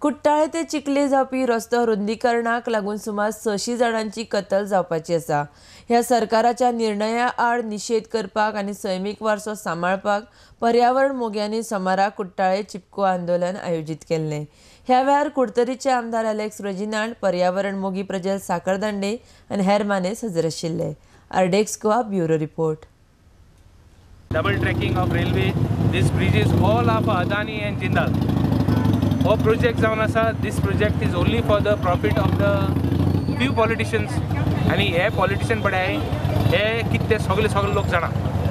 कुट्टाळे ते चिखले जावपी रस्तो रुंदीकरणाक लागून सुमार 600 जाणांची कत्तल जावपाची आसा. ह्या सरकाराच्या निर्णया आड निशेध करपाक आनी सैमीक वारसो सांबाळपाक पर्यावरण मोग्यांनी सोमारा कुट्टाळे चिपको आंदोलन आयोजीत केल्लें. ह्या वेळार कुडतरीचे आमदार एलेक्स रेजिनाल्ड, पर्यावरण मोगी प्रजल साखरदांडे आनी हेर मानेस्त हजर आशिल्ले. RDX Goa bureau report. Double tracking of railway, these bridges all are for Adani and Jindal. हो प्रोजेक्ट जावन आसा, this project is only for the profit of the few politicians. आनी हे पॉलिटिशन पळय हे कितें ते सगळे सगळे लोक जाणा.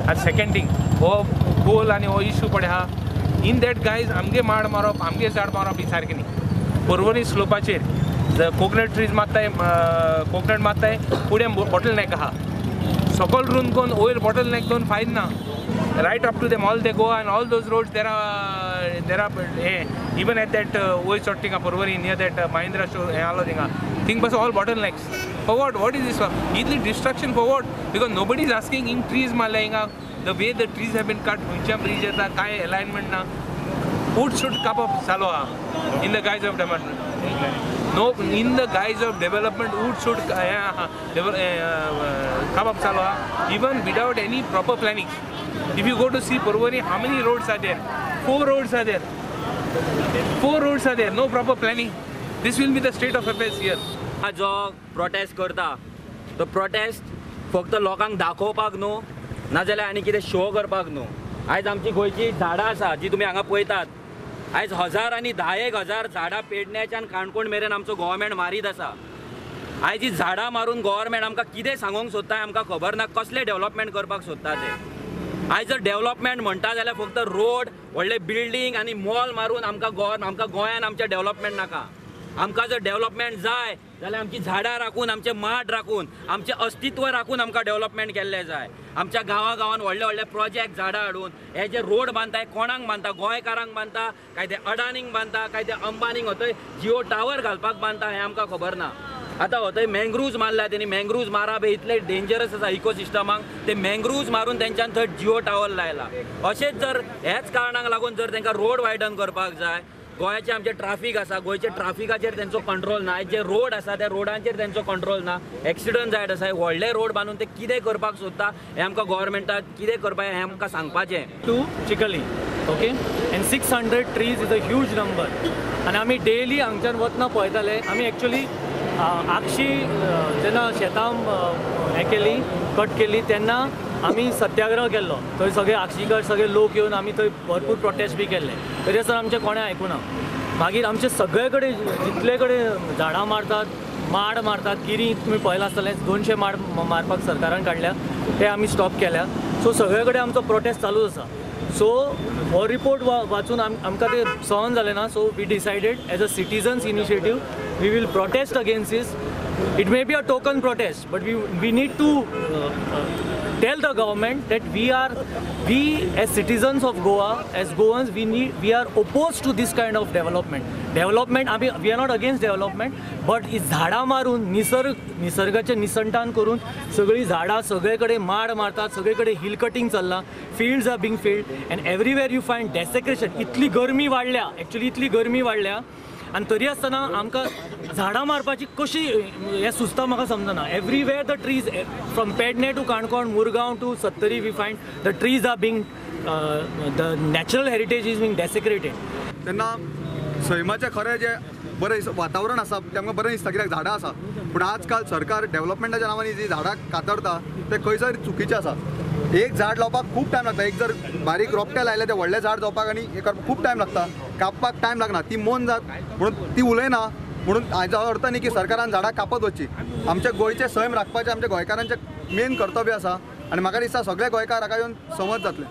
आनी सेकंड थिंग, हो गोल आनी हो इशू पळय आहा इन that guys आमगे माड मारप, आमगे झाड मारप ही सारकें न्ही. पर्वरी स्लोपाचेर कोकोनट ट्रीज मारताय, कोकोनट मारताय, फुडें बॉटल नॅक आहा, सकल रुंद करून वयर बॉटल नॅक दोन फायद ना. Right up to them all the Goa and all those roads there are even at that वयर चोडटा थिंगा Porvorim near that Mahindra show हें आहलो थिंगा, थिंग पासून all bottlenecks. For what? What is this for? इतली destruction for what? Because nobody is asking हिंग trees मारल्या हिंगा, the way the trees have been cut, खंयच्या ब्रिज येता कांय अलायनमेंट ना, उट सूट कापप चालू आहा in the guise of development. No, in the guise of development उट सूट हें आहा कापप चालू आहा, even without any proper planning. If you go to see Porvorim, how many roads are there? 4 roads are there. 4 roads are there. No proper planning. This will be the state of affairs here. जो protest करता तो protest फक्त लोकांक दाखोवपाक न्हू, नाजाल्यार आनी कितें शो करपाक न्हू. आयज आमची गोंयची झाडां आसा जी तुमी हांगा पळयतात, आयज 1000 आनी 10,000 झाडां पेडण्याच्यान काणकोण मेरेन आमचो गव्हर्मेंट मारीत आसा. आयज ही झाडां मारून गव्हर्मेंट आमकां कितें सांगूंक सोदता आमकां खबर ना, कसलें डेव्हलपमेंट करपाक सोदता ते. आयज जर डेव्हलपमेंट म्हणटा जाल्यार फक्त रोड, व्हडले बिल्डींग आनी मॉल मारून आमकां आमकां गोंयान आमचें डेव्हलपमेंट नाका. आमकां जर डेव्हलपमेंट जाय जाल्यार आमची झाडां राखून, आमचे माड राखून, आमचें अस्तित्व राखून आमकां डेव्हलपमेंट केल्लें जाय. आमच्या गांवा गांवान व्हडले व्हडले प्रोजेक्ट झाडां हाडून हे जे रोड बांदता कोणाक बांदता? गोंयकारांक बांदता काय ते अडानींक बांदता काय ते अंबानींक हतय जिओ टावर घालपाक बांदता हें आमकां खबर ना. आतां हतय मँग्रूव्ज मारल्या तेणी, मँग्रूव्ज मारप हे इतलें डेंजरस आसा इकोसिस्टमाक, ते मँग्रूव्ज मारून तेंच्यान थंय जिओ टावर लायला. अशेंच जर ह्याच कारणाक लागून जर तेंकां रोड वायडन करपाक जाय, गोंयाचें आमचें ट्राफीक आसा, गोंयचे ट्राफिकाचेर तेंचो कंट्रोल ना, जे रोड आसा त्या रोडांचेर तेंचो कंट्रोल ना, एक्सिडंट जायत आसा. व्हडले रोड बांदून ते कितें करपाक सोदता हें आमकां गव्हर्मेंटाक कितें करपाक हें आमकां सांगपाचें. To Chikhli, okay, and 600 trees is a huge number. आनी आमी डेली हांगच्यान वतना पळयताले. आमी एक्चुअली आगशी जेन्ना शेतां हें केली, कट केली, तेन्ना आमी सत्याग्रह केल्लो. थंय सगळे आगशीकर सगळे लोक येवन आमी थंय भरपूर प्रोटेस्ट बी केल्ले. तरी आसतना आमचें कोणें आयकुना. मागीर आमचे सगळे कडेन जितले कडेन झाडां मारतात, माड मारतात, गिरी तुमी पळयलां आसतलें, 200 माड मारपाक सरकारान काडल्या, ते आमी स्टॉप केल्या. सो सगळे कडेन आमचो प्रोटेस्ट चालूच आसा. सो हो रिपोर्ट वाचून आमकां ते सहन जालें ना. So we decided as a citizens initiative we will protest against this. It may be a token protest, but we need to tell the government that we as citizens of Goa, as Goans, we are opposed to this kind of development. Development, we are not against development, but झाडां मारून निसर्गाचें निसंतान करून सगळीं झाडां सगळे कडेन माड मारतात, सगळे कडेन हिल कटिंग चल्लां, fields are being filled and everywhere you find desecration. इतली गरमी वाडल्या, एक्चुअली इतली गरमी वाडल्या आनी तरी आसतना आमकां झाडां मारपाची कशी हें सुचता म्हाका समजना. Everywhere the trees from Pedne to Canacona, Murgaon to Sattari, we find the trees are being the natural heritage is being desecrated. तेन्ना सैमाचें खरें जें बरें वातावरण आसा तें आमकां बरें दिसता कित्याक झाडां आसा. पूण आजकाल सरकार डेव्हलपमेंटाच्या नांवान जी झाडां कातरता तें खंयसर चुकीचें आसा. एक झाड लावपाक खूब टायम लागता, एक जर बारीक रोपटें लायलें तें व्हडलें झाड जावपाक आनी हें करपाक खूब टायम लागता, कापपाक टायम लागना, ती मोन जात म्हणून ती उलयना. म्हणून हाजो अर्थ न्ही की सरकारान झाडां कापत वचची. आमच्या गोंयचें सैम राखपाचें आमच्या गोंयकारांचें मेन कर्तव्य आसा आनी म्हाका दिसता सगळे गोंयकार हाका येवन समज जातले.